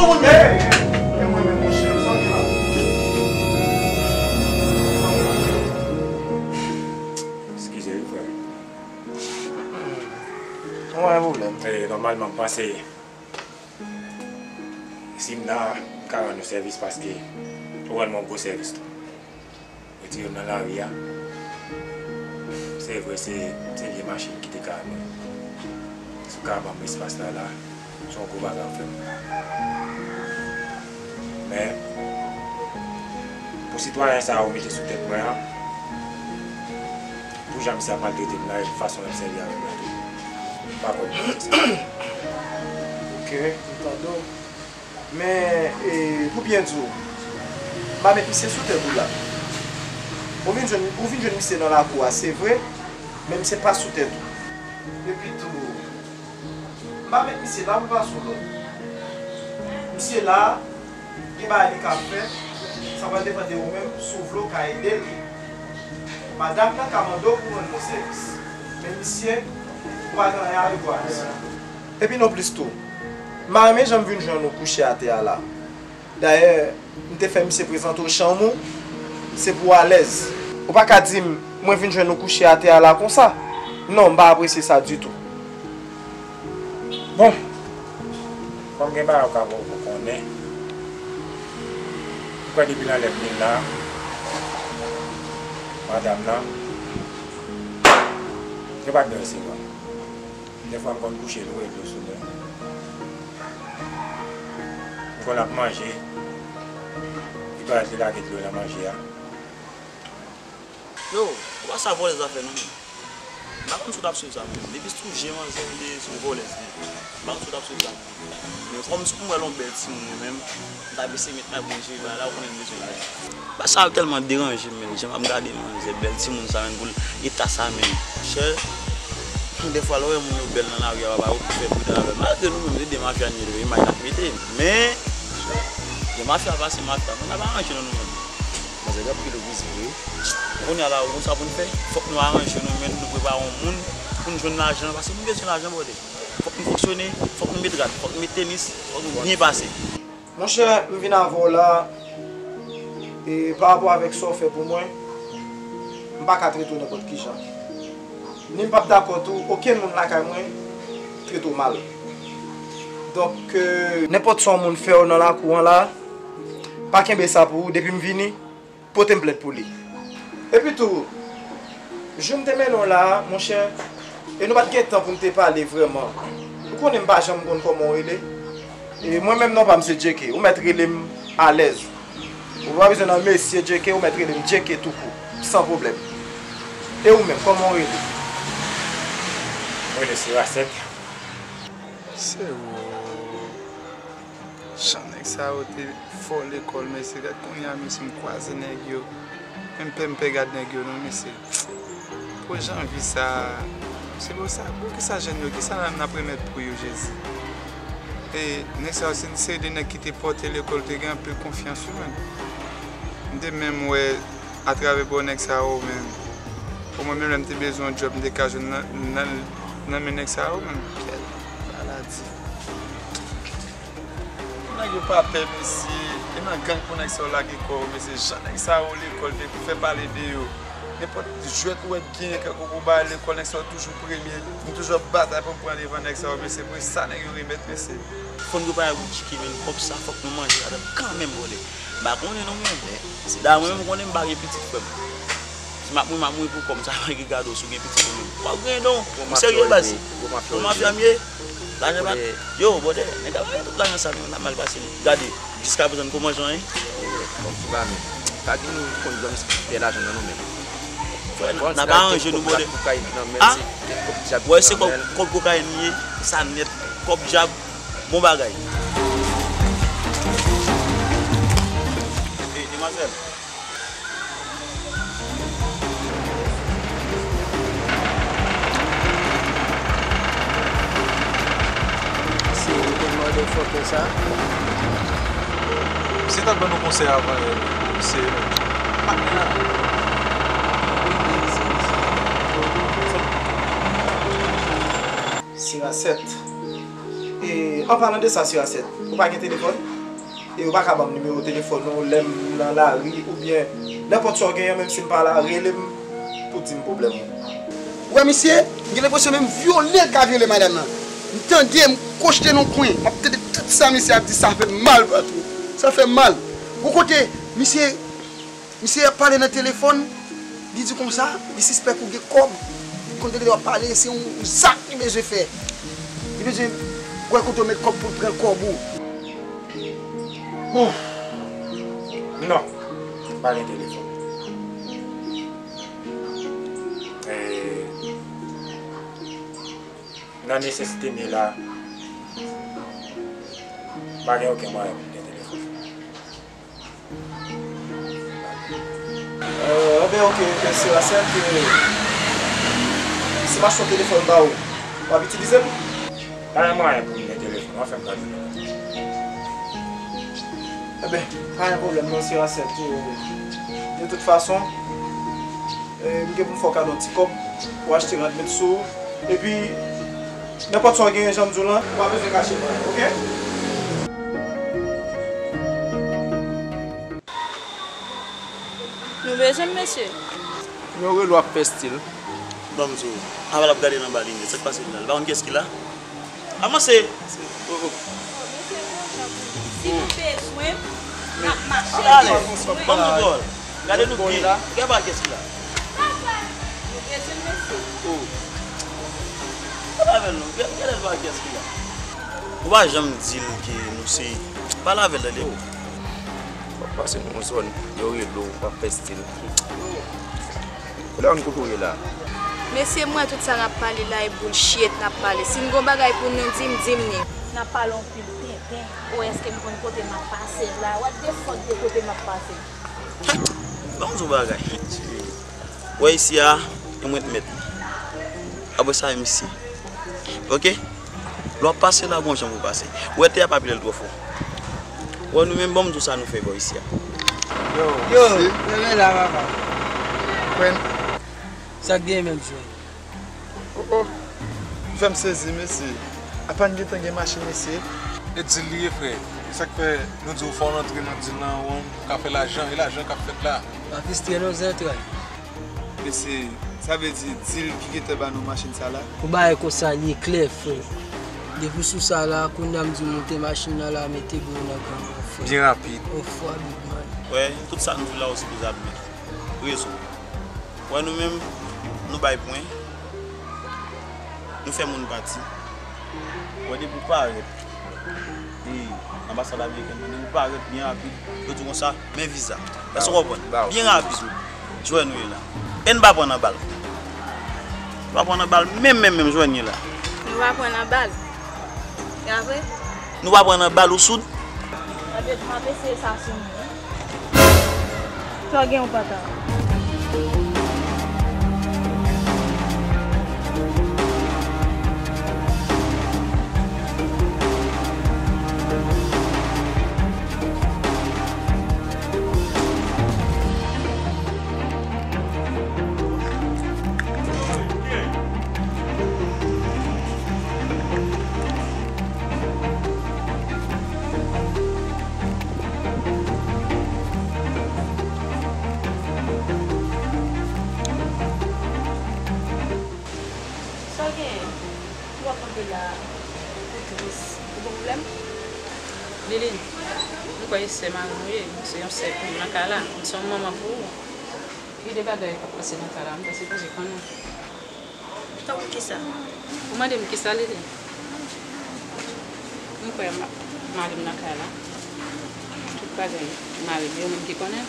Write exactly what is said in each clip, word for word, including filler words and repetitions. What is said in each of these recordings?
Hey! E mwen menm, monchè, sa w gen la? Eskize wi, frè. Mwen gen pwoblèm. E, nòmalman, m panse, si m la, m ka rann ou sèvis paske ou rann mwen yon gwo sèvis tou. Retire m nan lari a. Se vre, se, se vye machin ki te ka mwen. Si w ka ban m espas la, la, se yon gwo bagay w fè m. Men, pou sitwayen sa a ou mete sou tèt mwen an, pou jan misye ap maltrete m la, e pou fason l ap sèvi avèk mwen tou, m pa kwè pou misye sa. Ok, m tande w. Men, e, pou byen di w, m pa met misye sou tèt ou la. Ou vin jwenn, ou vin jwenn misye nan lakou a, se vre, men misye pa sou tèt ou. Epi tou, m pa met misye la pou l pa sou lòd. Misye la, gen bagay li ka fè, sa pral depann de ou menm, si w vle w ka ede l. Madanm nan ka mande w pou w rann li sèvis. Men misye, ou pa gen anyen a regle ak misye. Epi nonplis tou, m pa renmen jan m vin jwenn ou kouche atè a la. Dayè, m te fè misye prezante w chanm ou, se pou w alèz. Ou pa ka di m, mwen vin jwenn ou kouche atè a la konsa. Non, m pa apresye sa ditou. Bon, kòm gen bagay ou ka poko konnen, m kwè depi nan lè m vin la, madanm nan, yo pa t byen resevwa m. Dèfwa m konn kouche l voye dlo sou mwen. M konn ap manje, li parèt li lage dlo nan manje a. Yo, ou pa sa vòlèz la fè non, menm. M pa konn si w t ap swiv sa, menm. Depi sou je manzè li ye, se yon vòlèz li ye. M pa konn si w t ap swiv sa, menm. Men kòm si m wè l yon bèl timoun, mwen menm, m ta bese met nan grenn je bagay la, ou konnen m bezwen lè. Bagay sa yo tèlman deranje m, menm. Jan m ap gade manzè, bèl timoun sa, menm, pou l eta sa, menm. Chè, dèfwa, lè w wè moun yo bèl nan lari a, papa, ou fè pridan avè l. Malgre nou menm, se de mafya n ye, imaj n ap mete. Men, gen mafya pase mafya. Moun ap aranje nan nou menm. Manzè gen anpil risk vre. Kounye a la, ou konn sa pou n fè? Fòk nou aranje nou, men nou prepare yon moun pou n jwenn lajan, paske nou bezwen lajan, brother. Fòk nou fonksyone, fòk nou met rad, fòk nou met tenis, fòk nou byen pase. Monchè, m vin avè w la, e pa rapò avèk sa w fè pou mwen, m pa ka trete w nenpòt ki jan. Ni m p ap dakò tou, okenn moun lakay mwen trete w mal. Donk, euh, nenpòt sa yon moun fè w nan lakou an la, pa kenbe sa pou ou, depi m vini, pote m plent pou li. Epi tou, jou m te mennen w la a, monchè, e nou pa t gen tan pou n te pale vrèman. Ou konnen m pa janm konn kòman w rele. E mwen menm non pa m se Djeke. Ou mèt rele m alèz. Ou pa bezwen nan mesye Djeke, ou mèt rele m Djeke toukou, san pwoblèm. E ou menm, kòman w rele? Mwen rele Sirasèt. Se ou. Jan nèg sa yo te fò lekòl, mesye, gad kounye a, mesye, m kwaze nèg yo. Menm pè m pè gad nèg yo non, mesye. Pou jan vi sa, se pou sa, pou kisa jèn yo, kisa n ap remèt pou yo, Jezi? E nèg sa yo, se yon seri de nèg ki te pòte lekòl, te gen anpil konfyans, wi, menm. M te menm wè atravè bò nèg sa yo, menm. Pou mwen menm, lè m te bezwen yon djòb, m te ka jwenn nan, nan, nan men nèg sa yo, menm. Kèl maladi. Nèg yo pa pè, mesye. E nan gang pou nèg sa yo lage kò yo, mesye. Jan nèg sa yo lekòl te fè pale de yo. Nenpòt jwèt ou wè k genyen, kèlke gwo bagay lekòl, nèg sa yo toujou premye. Nou toujou ap batay pou n pran devan nèg sa yo, mesye. Pou sa nèg yo remèt, mesye. Fò n repare pou Djeke, men kòb sa fòk nou manje ladan kanmenm, brother. M pa konnen non, men. Da mwen menm, m konnen m pa gen pitit, frè m. Si m ap mouri, m ap mouri pou kòb sa, pa gen gade w si w gen pitit ou menm. W ap gen don. Ou serye, baz? Ou mafya m ye. Lajan pa. Yo, brother, nèg la bay tout lajan sa, nou, n ap mal pase. Gade, jiskaprezan, n ko manje anyen. Bon, ti pa men. Pa gen nou konn jwenn pè lajan nan nou menm. Frè, n ap aranje nou, brother. Ah? Wè, se kòb, kòb kokayin li ye, sa nèt, kòb djab, bon bagay. E, demwazèl. Se ou te mòde fòkè sa? Misye t ap ban nou konsèy avan yè, misye. Sirasèt. E, an palan de sa, Sirasèt, ou pa gen telefòn? E ou pa ka ban m nimewo telefòn ou lè m nan lari oubyen nenpòt sa w genyen, menm si m pa la, rele m pou di m pwoblèm ou. Ou wè misye, m gen lenpresyon menm vyole l ka vyole madanm nan. M tande, m kwochte nan kwen, m ap tande tout sa misye ap di, sa fè m mal, patwon. Sa fè m mal. Gon kote, misye, misye ap pale nan telefòn, li di konsa, li sispèk ou gen kòb. Li konn tande w ap pale, se yon, yon zak li bezwen fè. Li bezwen wè kote w met kòb pou l pran kòb ou. Ouf! Non, m pa gen telefòn. E, nan nesesite m ye la, m pa gen okenn mwayen pou m gen telefòn. Euh, enben, ok, mesye Racel, ke si m achte yon telefòn ba ou, w ap itilize l? Pa gen mwayen pou m gen telefòn, w ap fè m gade. Enben, pa gen pwoblèm, mesye Racel, ke de tout fason, euh, m gen pou m fè w kado yon ti kòb, ou achte rad met sou ou, epi nenpòt sa w genyen, jan m di w lan, ou pa bezwen kache mwen, ok? Nou bezwen m, mesye. Yo rele w ap fè stil. Ban m di w, aval ap gade nan ba li nèt. Sa k pase, Lina? Li pa konn kiyès ki la? Avanse! Oh, oh. Si nou bezwen m, n ap mache. Ale, ban m di w pawòl. Gade nou byen. Gade pa kiyès ki la. Nou bezwen m, mesye. Oh. Pale avè l non. Gade, gade pa kiyès ki la. Ou pa janm di l ke nou se. Pale avè l, tande. W ap pase nan yon zòn, yo rele w, w ap fè stil. Lè w kote w ye la. Mesye, m wè tout sa n ap pale la e bullshit n ap pale. Si n gon bagay pou nou di, m di m ni. N ap pale anpil tenten. O, èske m konn kote m ap pase la? What the fuck de kote m ap pase? Ban m di w bagay. Wè isi a, e mwen t mèt li. Apre sa, e misye. Ok? Lè w ap pase la, gon jan pou w pase. Wè tè a pa pile l twò fò. Wè nou menm, ban m di w sa nou fè bò isi a. Yo, yo, mesye. Yo, men la, papa. Kwen. Sa k genyen menm, jwenn? Oh, oh. Ou fè m sezi, mesye. Apa n gentan gen machin, mesye? E dil li ye, frè. E sa k fè nou di w fò w rantre nan dil lan, ou ka fè lajan, e lajan k ap fèt la. Pa fristre non, zantray. Mesye, sa vle di dil ki gentan ba nou machin sa la? Yon bagay konsa li ye klè, frè. Depi sou sa la, kounye a m di w moute machin nan la, mete bri w nan gang nan, frè. Byen rapid. Yon fwa, big man. Wè, tout sa n di w la, ou sipoze admèt. Rezon. Wè nou menm, nou bay pwen. Nou fè moun pati. Wè depi w parèt. E anbasad amerikèn nan, depi w parèt byen rapid, yo di w konsa, men viza. Èske w konprann? Byen rapid. Jwè nou ye la. E n pa pran nan bal. Nou pa pran nan bal menm, menm, menm, jwè n ye la. Nou pa pran nan bal. Sa vre? Nou pa pran nan bal, ou soud? Anben, m ap eseye sa sou nou. Sa w gen, ou pa ta. Sa w genyen? Ou ap kanpe la, ou tris, ou gen pwoblèm? Liline, m kwè e sè mari m ou ye, se yon sè pou m nan kay la, m se yon manman pou ou. Gen de bagay k ap pase nan kay la, m ta sipoze konnen. Tankou kisa? Ou mande m kisa, Liline? M kwè ma-, mari m nan kay la. Tout bagay mari m, yo menm ki konnen.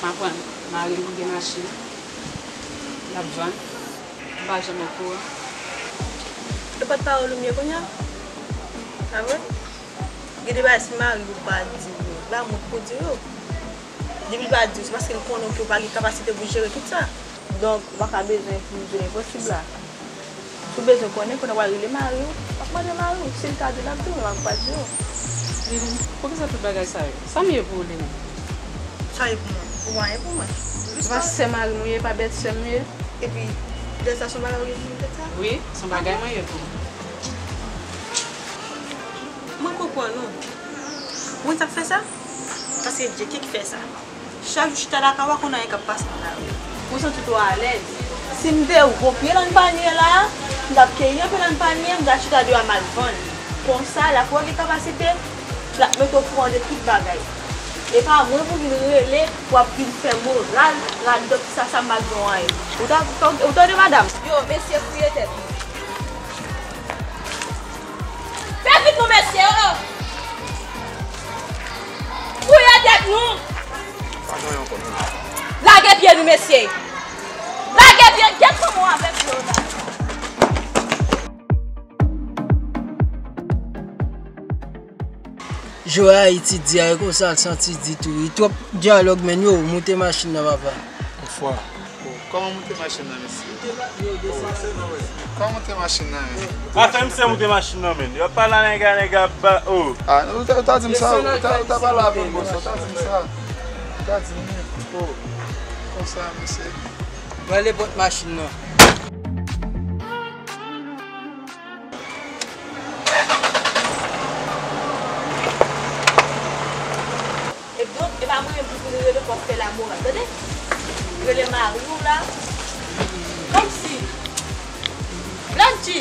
M aprann mari m gen machin. L ap vann. M pa janm okouran. E pòtpawòl ou m ye kounye a? A vre? Gen de bagay si mari w pa di w, ba moun pou di w yo. Depi l pa di w, se paske l konnen ke w pa gen kapasite pou jere tout sa. Donk, ou pa ka bezwen pou m di w enposib la. Si w bezwen konnen, kounye a w a rele mari w, w ap mande mari w. Si l ta di w, l ap di w, men mari w pa di w. Liline, poukisa tout bagay sa yo? Sa m ye pou ou, Liline? Sa ye pou mwen? Ou pa anyen pou mwen. Se pa sè mari m ou ye, pa bèlsè m ou ye. Epi, lè sa se yon bagay ou ye pou mwen, tèt sa? Wi, se yon bagay mwen ye pou ou. Mwen konprann ou. Ou konn sa k fè sa? Paske Djeki k fè sa. Chak jou chita lakay ou, pa konn anyen k ap pase nan lari. Ou santi w twò alèz. Si m te wè yon pye nan panye la, m t ap keyi yon pye nan panye, m t ap chita deyò a m al vann. Konsa, l ap wè w gen kapasite, l ap mete w okouran de tout bagay. E pa mwen pou vin rele, w ap vin fè moral, radòt sa, sa m pa t gen anyen. Ou ta, ou tande, madanm? Yo, mesye, fouye tèt nou. Fè vit non, mesye, oh! Fouye tèt nou! Pa gen anyen ankò, non. Lage pye nou, mesye! Lage pye, gen kòman w avèk yo la. Joe Haiti di a, e konsa l santi di tou. Li twòp dyalòg, men yo, moute machin nan, papa. Yon fwa. Oh, kòman moute machin nan, mesye? Kòman moute machin nan, men? Pa fè misye moute machin nan, men. Yo pale a nèg a, nèg a ba, oh. Ah, ou ta, ou ta di m sa, ou ta, ou ta pale avè m konsa, ou ta di m sa. Ou ta di m, oh, konsa, mesye. Mwen ale pòt machin nan. Ebyen, e pa mwen menm ki pou rele pou ap fè lamoral, tande? Rele mari w la. Kòmsi. Blandy!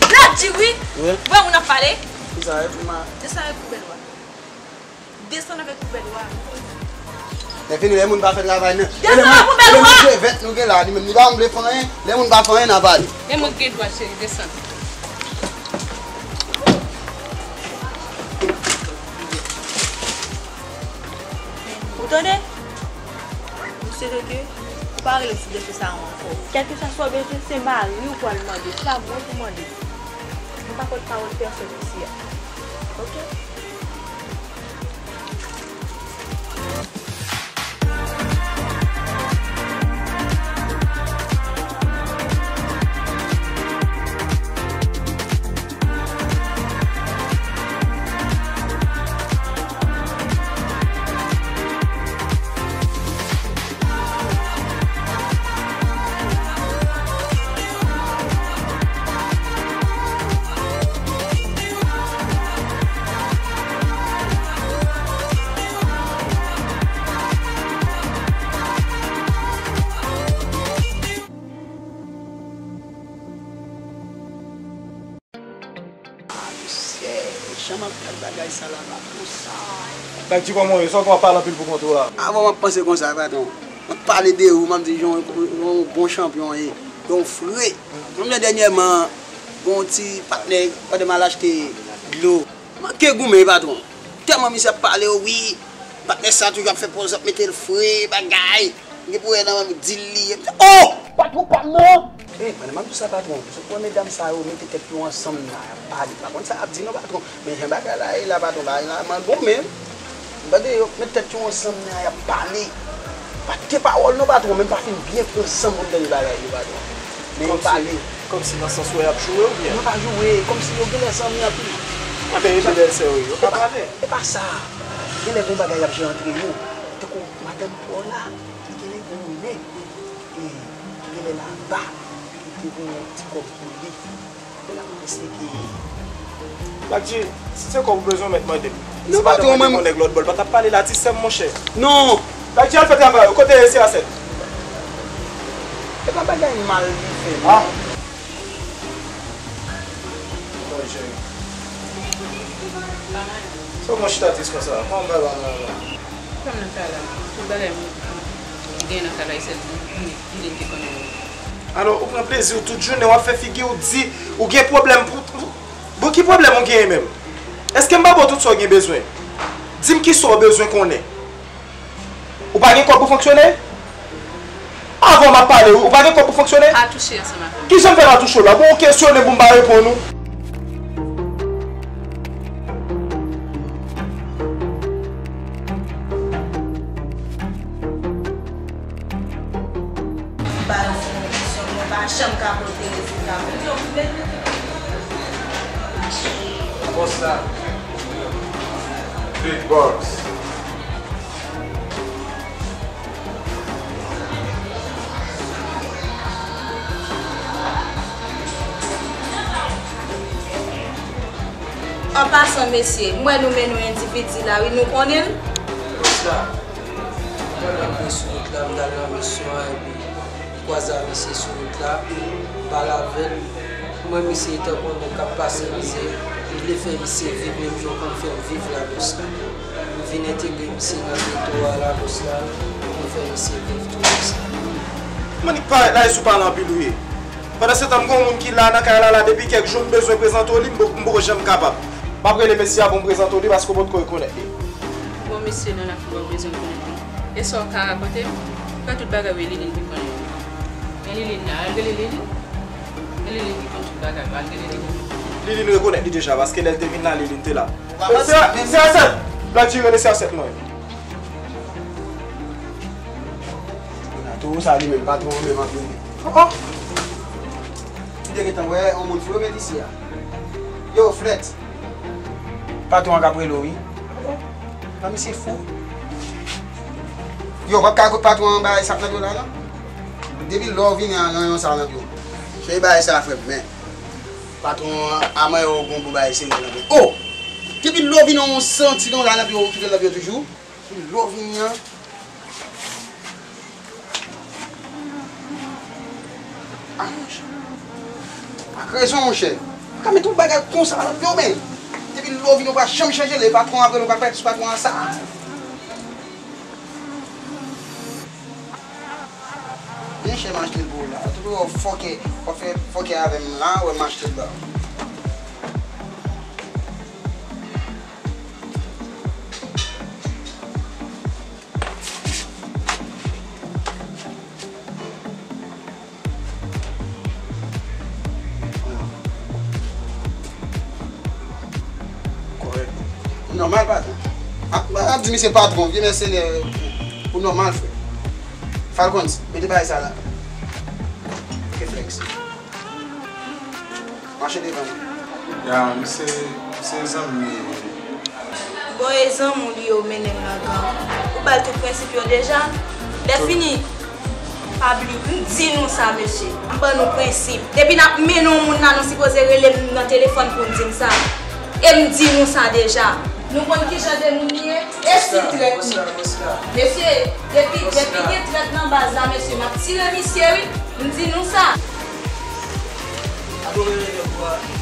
Blandy, wi! Wi? Vre moun ap pale? Kisa e pou ma- Desann avèk poubèl ou a. Desann avèk poubèl ou a. Lè fini, lè moun pa fè travay nan. Desann avèk poubèl ou a! Krevèt nou gen la, li menm, li pa vle fè anyen. Lè moun pa fè anyen, n a pale. Lè moun gen dwa, cheri, desann. Ou tande? M swete ke ou pa rele ti dèche sa a ankò. Kèlkeswa sa w bezwen, se mari w pou al mande, se pa mwen pou mande. Nou pa pot pawòl pèsòn isi a. Oke? Ah, mesye, jan m ap gad bagay sa la pa konsa. Bak di kòman w ye, sa w gen w ap pale anpil pou kont ou a? Avan m ap panse konsa, patwon. M ap pale de ou, m ap di jan w, jan w bon chanpyon w ye, jan w fre. Menm jan dènyèman, gen yon ti patnè, pandan m al achte dlo, manke goumen, patwon. Tèlman misye ap pale, wi, patnè sa toujou ap fè pòz, ap mete l fre, bagay. Gen pou wè nan dil li ye. Oh! Patwon pa m non! Ey, pandan m ap di sa, patwon, sot wè medam sa yo mete tèt yo ansanm nan, y ap pale. Pa konn sa y ap di non, patwon. Men jan bagay la ye la, patwon, bagay la mangonmen. M tande yo mete tèt yo ansanm nan, y ap pale. Pa te pawòl non, patwon, men m pa fin byen pran san m pou m tande bagay yo, patwon. Men yo pale. Kòmsi nan sans wè y ap joure oubyen? Yo pa joure, kòmsi yo genlè zanmi anpil. Enben, ede bèlsè yo, yo ka pale. E pa sa. Genlè gen bagay y ap jere antre yo. Tankou madanm pa w la, li genlè gen yon nèg, e, li genlè laba, li te voye yon ti kòb pou li. L ap eseye. Bak di, si se kòb ou bezwen, w mèt mande m. Non, patwon, mwen. Si pa t yon nèg lòt bò, l pa t ap pale la, ti sè m, monchè. Non. Bak di, al fè travay ou. Kote se asèt? E pa bagay mal li fè, non. Ah. Bon, cheri. Sa w gen w chita tris konsa? Kòman bagay w nan la? Kòman nan kay la? Tout bagay m, m gen nan kay la, e sèl pou m, m, m gen ki konnen. Alò, ou pran plezi w tout jounen, w ap fè figi w di ou gen pwoblèm pou, pou, bon, ki pwoblèm ou genyen menm? Èske m pa ba w tout sa w gen bezwen? Di m kisa w bezwen konnen. Ou pa gen kòb pou fonksyone? Avan m ap pale, ou pa gen kòb pou fonksyone? Pa touche ansanm avè m. Kijan m fè pa touche w la? Bon, ou kesyone m pou m pa reponn ou? M ba yo fòmasyon, mwen pa janm ka pote rezilta pou yo. Boss la. Big boss. An pasan, mesye, m wè nou mennen yon endividi la, wi, nou konnen l? Bòs la, mwen menm te sou wout la, m t al nan misyon an, epi m kwaze ak misye sou wout la, m pale avè l. M wè misye tankou yon nèg k ap pase mizè, m vle fè misye viv menm jan w konn fè m viv la, bòs la. M vin entegre misye nan geto a la, bòs la, pou m fè misye viv tou, bòs la. Mannik parèt la, e sou pale anpil ou ye. Pandansetan, m gen yon moun ki la nan kay la, la depi kèk jou, m bezwen prezante w li, m poko, m poko janm kapab. M ap rele mesye a pou m prezante w li, paske w potko rekonèt li. Bon, mesye, nan la fwa, m bezwen konnen li. E sa w ka rakonte m? Fè tout bagay, wi, Liline vin konnen. Men Liline la, al rele Liline. Men Liline ki konn tout bagay, al rele Liline. Liline rekonèt li deja, paske lè l te vin la, Liline te la. Se, se, se, se, la di rele se asèt mwen. Tou sa li menm, patwon an menm ap vini. Oh, oh. Li te gentan wè yon moun fou yo met isi a. Yo, Flèt. Patwon an k ap rele w, wi. Nan misye fou. Yo, w ap ka kout patwon an bay sa k nan pye w la, non? Depi lè w vini an, nan yon sa nan pye w. Cheri bay sa, frè m, men. Patwon an, a mwen yo gon pou bay serye nan pye w. Oh! Depi lè w vini an, yon santi nan w la nan pye w, ou kite l nan pye w toujou. Lè w vini an. Ah, monchè. Ak rezon, monchè. Ou ka met yon bagay konsa nan pye w, men. Depi lè w vini, ou pa janm chanje, lè patwon ap rele, ou pa pèdi sou patwon an sa. Monchè, m achte l pou ou la. Tout lè w fòkè, w ap fè fòkè avè m la, wè m achte l ba ou. Kòrèk. Ou nòmal, patwon. Ap, ap di misye patwon, vye mèsenè, ou nòmal, frè. Falcons, mete bagay sa la. Ok, flex. Mache devan nou. Ya, misye, misye zanmi m ye. Bon, e zanmi w li ye, w mennen l nan gang. Ou ba l tout prensip yo deja. Lè fini, pa bliye, m di nou sa, mesye. M ban nou prensip. Depi n ap mennen yon moun la, nou sipoze rele m nan telefòn pou n di m sa. E m di nou sa deja. Nou konn kijan de moun li ye? E si trèt li? Mesye, depi, depi gen trèt nan baz la, mesye, m ap tire misye, wi. M di nou sa. Ap rele nèg ou a.